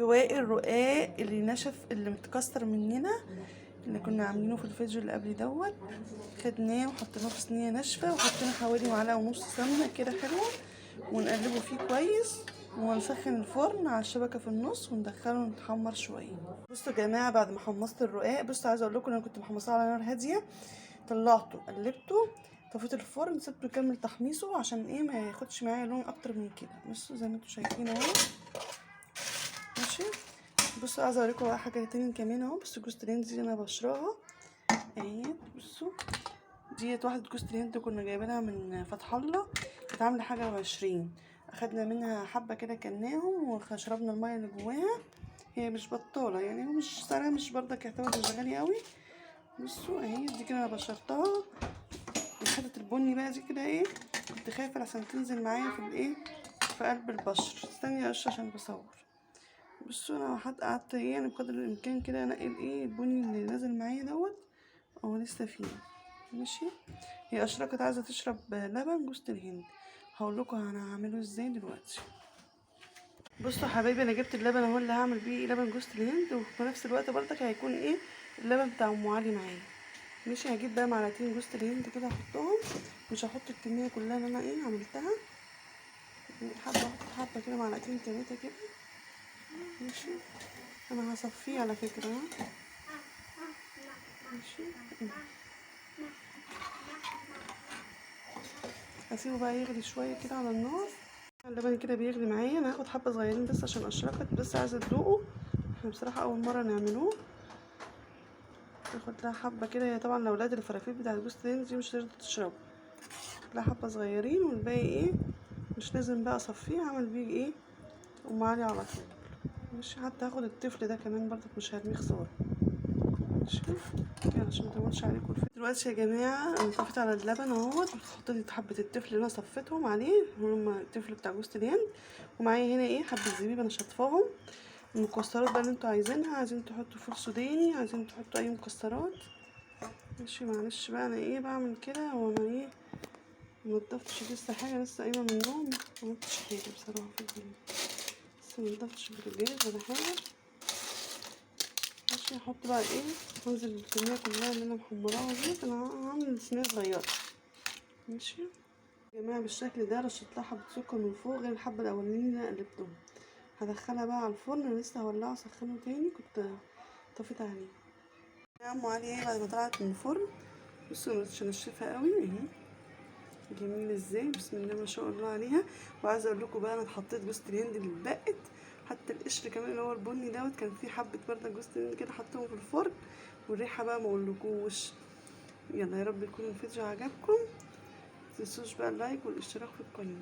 بواقي الرقاق اللي نشف اللي متكسر مننا اللي كنا عاملينه في الفيديو اللي قبل دوت، خدناه وحطيناه في صينية ناشفة، وحطينا حوالي معلقه ونص سمنه كده حلوة، ونقلبه فيه كويس، ونسخن الفرن على الشبكة في النص وندخله نتحمر شوية. بصوا يا جماعة بعد ما حمصت الرقاق، بصوا عايزه اقول لكم انا كنت محمصاه على نار هادية، طلعته قلبته طفيت الفرن، سبته يكمل تحميصه عشان ايه ما ياخدش معايا لون اكتر من كده. بصوا زي ما انتم شايفين اهو ماشي. بصوا عايزه اوريكم بقى حاجة تاني كمان اهو. بصوا جوزة الهند دي انا بشراها اهي. بصوا ديت واحدة جوزة الهند كنا جايبينها من فتح الله، كانت عامله حاجة و20، اخدنا منها حبه كده كلناهم وشربنا المية اللي جواها. هي مش بطاله يعني، ومش سعرها مش برضك يعتبر مش غالي قوي. بصوا اهي دي كده انا بشرتها، الحتة البني بقى دي كده ايه كنت خايفة عشان تنزل معايا في الايه في قلب البشر. استني يا قشة عشان بصور. بصوا انا قعدت ايه يعني بقدر الامكان كده انقي الايه البني اللي نازل معايا دوت هو لسه فيه ماشي. هي اشرقت عايزه تشرب لبن جوزة الهند، هقول لكم انا هعمله ازاي دلوقتي. بصوا حبايبي انا جبت اللبن اهو اللي هعمل بيه لبن جوزة الهند، وفي نفس الوقت برضك هيكون ايه اللبن بتاع ام علي معايا ماشي. هجيب بقى معلقتين جوزة الهند كده احطهم، مش هحط الكمية كلها اللي انا ايه عملتها، حبه احط حبه كده معلقتين تلاتة كده ماشي. انا هصفيه على فكرة ماشي، هسيبه بقى يغلي شوية كده على النار. اللبن كده بيغلي معايا، انا هاخد حبه صغيرين بس عشان اشرقت، بس عايزه تدوقه، احنا بصراحة اول مرة نعملوه. ناخد لها حبه كده، هي طبعا لو لقت الفرافيل بتاعت جوزة الهند دي مش هترضى تشربه، لها حبه صغيرين والباقي ايه مش لازم بقى اصفيه، هعمل بيه ايه ام علي على طول ماشي. حتى هاخد الطفل ده كمان برضك مش هرميه خسارة ماشي. يلا عشان ما اطولش عليكم الفيديو. دلوقتي يا جماعة انا طفيت على اللبن اهوت، وحطيت حبه التفل اللي انا صفيتهم عليه هم التفل بتاع جوزة الهند، ومعايا هنا ايه حبه زبيب انا شطفاهم. المكسرات بقى اللي انتوا عايزينها، عايزين تحطوا فول سوداني، عايزين تحطوا اي مكسرات ماشي. معلش بقى انا ايه بعمل كده وانا ايه منضفتش لسه حاجة، لسه قايمة من النوم ما عملتش حاجة بصراحة في البيت، لسه منضفتش البوتاجاز ولا حاجة ماشي. هحط بقى ايه هنزل الكمية كلها اللي انا محمراها دي، انا هعمل صينية صغيرة ماشي يا جماعة بالشكل ده. رشيت لها حبه سكر من فوق غير الحبة الاولانيين اللي انا قلبتهم. هدخلها بقى على الفرن، لسه هولعه اسخنه تاني، كنت طفيت عليه يا ام علي ايه بعد ما طلعت من الفرن. بصوا مش هنشفها قوي اهي، جميل ازاي بسم الله ما شاء الله عليها. وعايزه اقول لكم بقى انا حطيت جوزة الهند اللي اتبقت، حتى القشر كمان اللي هو البني دوت كان فيه حبه برده جوزة الهند كده حطيتهم في الفرن، والريحه بقى ما اقولكوش. يلا يا رب يكون الفيديو عجبكم، متنسوش بقى اللايك والاشتراك في القناة.